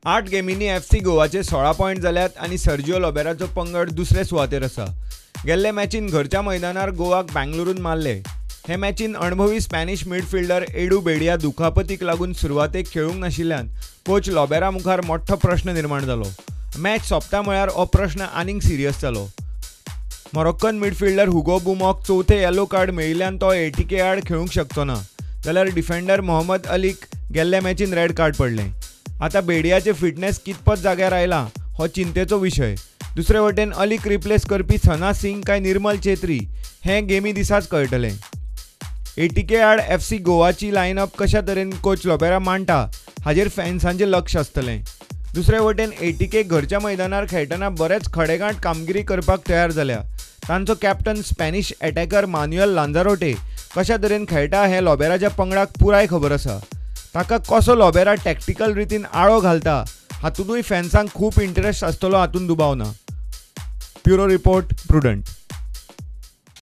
8 गेमींनी FC गोवाचे 16 point जाल्यात आनी सर्जिओ लोबेराचो पंगड दुसरे सुवातेर आसा. गेल्ले मॅचीन घरच्या मैदानार गोवाक बेंगळुरून मारले. हे मॅचीन अणभवी स्पॅनिश मिडफिल्डर एडू बेडिया दुखापतीक लागून सुरवातेक खेळूंक नाशिल्ल्यान कोच लोबेरा मुखार मोठो प्रश्न निर्माण जालो. मॅच सोंपता म्हळ्यार हो प्रश्न आनीक सिरियस जालो. मोरोक्कन मिडफिल्डर हुगो बुमॉक चवथे येलो कार्ड मेळिल्ल्यान तो एटीके आड खेळूंक शकचो ना, जाल्यार डिफेंडर मोहम्मद अलीक गेल्ले मॅचीन रेड कार्ड पडलें. आतां बेडियाचे फिटनेस कितपत जाग्यार आयला हो चिंतेचो विशय. दुसरे वटेन अलीक रिप्लेस करपी सना सिंग काय निर्मल चेत्री हें गेमी दिसाच कळटलें. एटीके आड एफसी गोवाची लायनअप कशा तरेन कोच लोबेरा मांडटा हाजेर फॅन्सांचें लक्ष आसतलें. दुसरे वटेन एटीके घरच्या मैदानार खेळटना बरेच खडेगांठ कामगिरी करपाक तयार जाल्या. तांचो captain Spanish attacker Manuel Lanzarote कशा तरेन खेळटा हें लोबेराच्या पंगडाक पुराय खबर आसा. ताका कसो लोबेरा टॅक्टिकल रितीन आळो घालता हातूंतूय फॅन्सांक खूब इंटरेस्ट आसतलो हातूंत दुबाव ना. Bureau report, Prudent.